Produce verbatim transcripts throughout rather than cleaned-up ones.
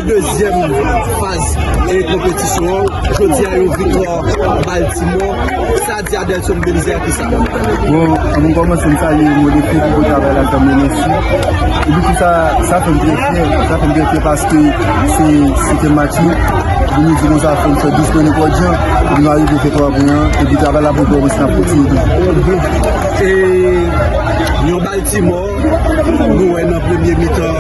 Dezyèm faz e konpetisyon an, jodi a yon viktwa Baltimore. Sa di Adelson Belizaire kisa? Bon, anvan m kòmanse, m salye Modefo pou bon travay l ap fè, men mèsi. Epi tou sa, sa fè m trè fyè, sa fè m trè fyè paske se, se te match nou. Pou nou di konsa, fò n fè dousman nenpòt jan, epi nou arive fè twa pwen an, epi travay la poko kòmanse, n ap kontinye toujou. E yon Baltimore, nou wè nan premye mitan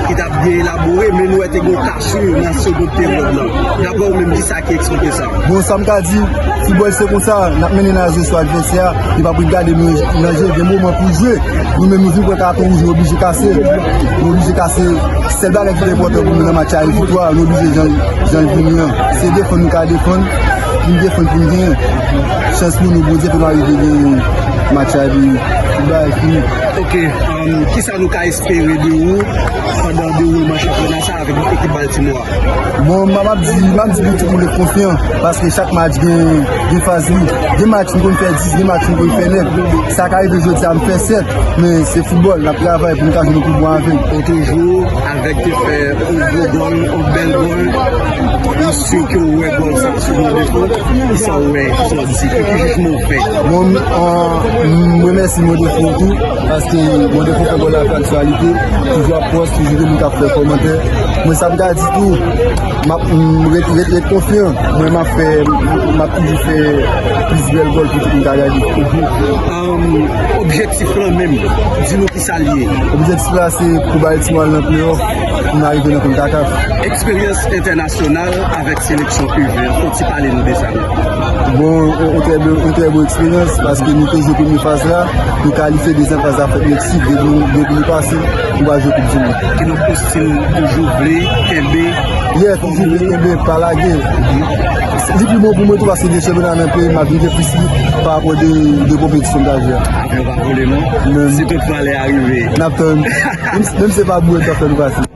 ki t ap byen elabore, men nou wè te gen yon kachou nan segond peryòd lan. Daprè w menm, kisa ki eksplike sa? Bon, sa m ka di, foutbòl se konsa, n ap mennen nan rezon sou advèsè a, li p ap ret gade nou nan je, gen moman pou jwe. Nou menm nou vin pran katon wouj, nou oblije kase. Nou oblije kase. Sèl bagay ki te enpòtan pou nou nan match la, se viktwa, nou oblije jan, jan l vini an. Se defann nou ka defann, pou n defann pou n genyen. Chans pou nou, Bondye fè nou arive genyen match la, epi tout bagay fini. Ok, um, kisa nou ka espere de ou pandan dewoulman chanpyona sa avèk ekip Baltimore a? Bon, m ap di, m ap di pou tout moun ret konfyan, paske chak match gen, gen faz li. Gen match nou konn fè dis, gen match nou konn fè nèf. Sa ka rive jodi a m fè sèt, men se foutbòl, n ap travay pou n ka jwenn yon koup bwa avè l. Ou toujou avèk te fè yon gwo gòl, yon bèl gòl. M si ke w wè gòl sa sou Modefo. Kisa w wè, kisa w di, ki jijman w fè? Bon, m, an, m remèsye Modefo tou, paske Modefo fè gòl la fè aktyalite. Toujou ap pòs, toujou gen moun k ap fè kòmantè. Mwen, sa m ka di tou, m ap, m ret, ret, ret konfyan. Mwen, m ap fè, m ap toujou fè plis bèl gòl pou tout moun ka gade. Um, objektif lan menm, di nou kisa l ye? Objektif la, se pou Baltimore al nan pleyòf, pou n arive nan konkakaf. Eksperyans entènasyonal avèk seleksyon U ven, fò w ti pale nou de sa, non? Bon, yon, yon trè bon, yon trè bon eksperyans, paske nou te jwe premye faz la, nou kalifye, dezyèm faz la fèt Meksik, depi, depi nou pase, nou va jwe Koup di Mond. Ki nòt ostil ou toujou vle kenbe? Yeah, toujou vle kenbe, pa lage. Li pi bon pou mwen tou, paske gen chanpyona nan peyi m, m ap vin gen plis li pa rapò de, de konpetisyon m ta jwe a. Avyon pa vole non. Men si tout malè a rive. N ap tann. Menm, menm se pa bouyon k ap fè nou pase.